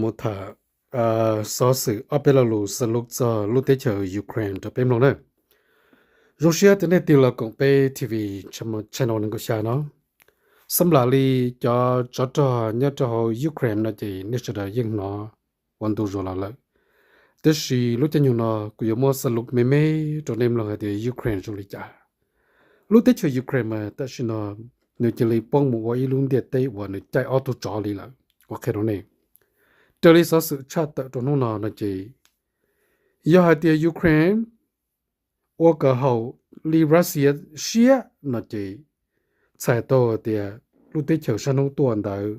Mus tham xov xwm ob peb lo lus xav lub txog lub teb chaws Ukraine rau peb mloog na. Zoo siab tias nej tig los koom peb T V channel nees nkaum xya no. Xab lam li cov tsov rog nyob rau hauv Ukraine no ces nej sawv daws yeej hnov ua ntu zus los lawm. Tab sis lub caij nyoog no kuv yuav muab xav lub me me rau nej mloog hais tias Ukraine zoo li cas. Lub teb chaws Ukraine mas tam sim no nws cia li poob mus ua ib lub ntiaj teb uas nws caij ob tug tsov li lawm. Kuv qhia rau nej, raws li xov xwm tshaj tawm rau hnub no no ces yog hais tias Ukraine ua kom haum li Russia siab no ces txhais tau tias lub teb chaws sab hnub tuaj ntawd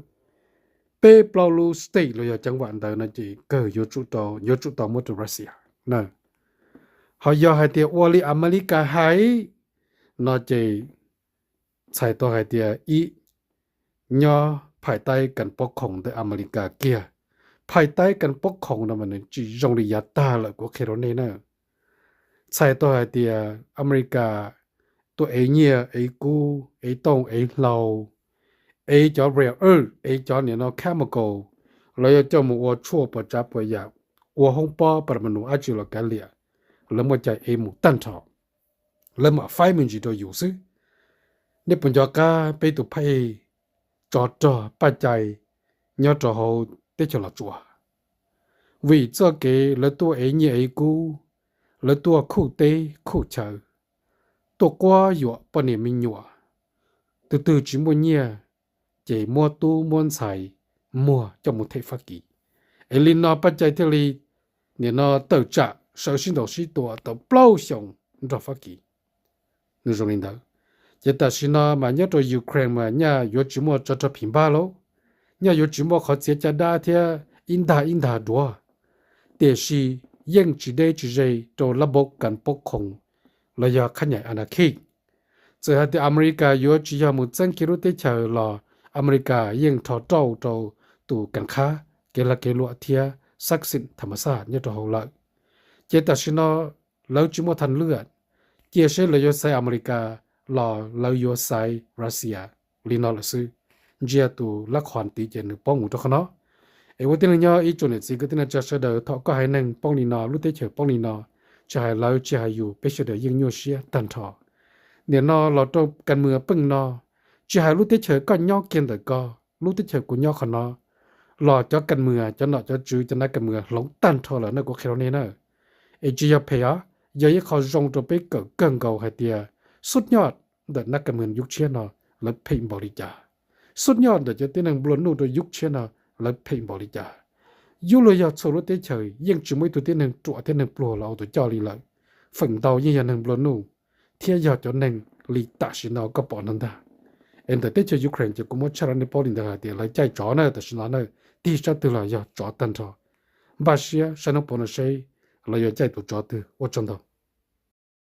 peb plaub lub state los yog ceev vam ntawd no ces kawg yuav tsum tau muab rau Russia na. Ho yog hais tias ua li Amelikas hais no ces txhais tau hais tias ib, nyob phaim taib kas pob khoom ntawm Amelikas kiag. Phaim taib kas pob khoom no mas nws tsis zoo li yav tag lawm kuv qhia rau nej na. Txhais tau hais tias Amelikas tuaj ev nyiaj ev kub ev tooj ev hlau, ev cov rare earth, ev cov niam no chemical, lawv yuav coj mus ua tshuaj puas tsav puas yam, ua hoob pob para manu dab tsi los kav liam, lawv muaj cai ev mus tag nrho, lawv mam faib me ntsis rau yus xwb. Nej puas nco qab peb tus phaij tsov rog Paj Cai nyob rau hauv teb chaws Los Tsuas? Vim txoj kev lawv tuaj ev nyiaj ev kub, lawv tuaj khuj teb khuj chaw, tuaj quab yuam poj niam me nyuam, tus twg tsis muaj nyiaj ces muab tub muab ntxhais muag coj mus them Fab Kis. Es li no Paj Cai thiaj li nim no tawm tsam sawv sib ntaus sib tua tau plaub xyoos nrog Fab Kis. Nws zoo li ntawd. Ces tam sim no mas nyob rau Ukraine mas nyaj yuav tsis muaj tsov rog phim npab lauj, nyaj yuav tsis muaj qhov txiav caj dab thiab ib ntag ib ntag duav, tiam sis yeej tsis deb tsis ze rau lab npaum kas pob khoom los yog khab nyaim anarchy. Txawm hais tias Amelikas yuav tsis yog mus txeeb kiag lub teb chaws los Amelikas yeej rho rauj rau tus kas qhab kev lag kev luam thiab xab xim tham mas xaj nyob rau hauv lawm. Ces tam sim no lawv tsis muaj thaj lwaj, cia seb lawv yuav xaiv Amelikas los lawv yuav xaiv Russia li no lawm xwb. Ntsia tus lab qhov tid ces nws poob mus rau qhov no. Es ua tib neeg nyob ib tsoom niam txiv kwv tij neej tsa sawv daws, thaum koj haiv neeg poob li no, lub teb chaws poob li no, tsis hais lawv tsis hais yus, peb sawv daws yeej nyuaj siab tag nrho. Nim no los rau kas mwam peej no, tsis hais lub teb chaws koj nyob kiag ntawm ko, lub teb chaws kuv nyob qhov no, los cov kas mwam, cov nom cov tswv, cov nab kas mwam hloov tag nrho lawm na, kuv qhia rau nej na. Es tsis yog phem os, yog ib qho zoo rau peb kawm kawg nkaus hais tias xub nyoj ntawm nab kas mwam yub tshiab no lawv phem npaum li cas, xub nyoj ntawm cov tib neeg nplua nuj rau yub tshiab no lawv phem npaum li cas. Yub luag yog txhua lub teb chaws yeej tsis muaj ib tug tib neeg ruam thiab neeg pluag los ua tus coj li lawm. Feem ntau yeej yog neeg nplua nuj thiab yog cov neeg li tam sim no koj pom no ntag. Es ntawm teb chaws Ukraine ces kuv muab tshaj rau nej paub li ntawd hais tias lawv caij tsov na, tam sim no na, tig sab twg los yog tsov tag nrho. Npaj siab saib hnub puav no seb lawv yuav caij tus tsov twg. Ua tsaug ntau.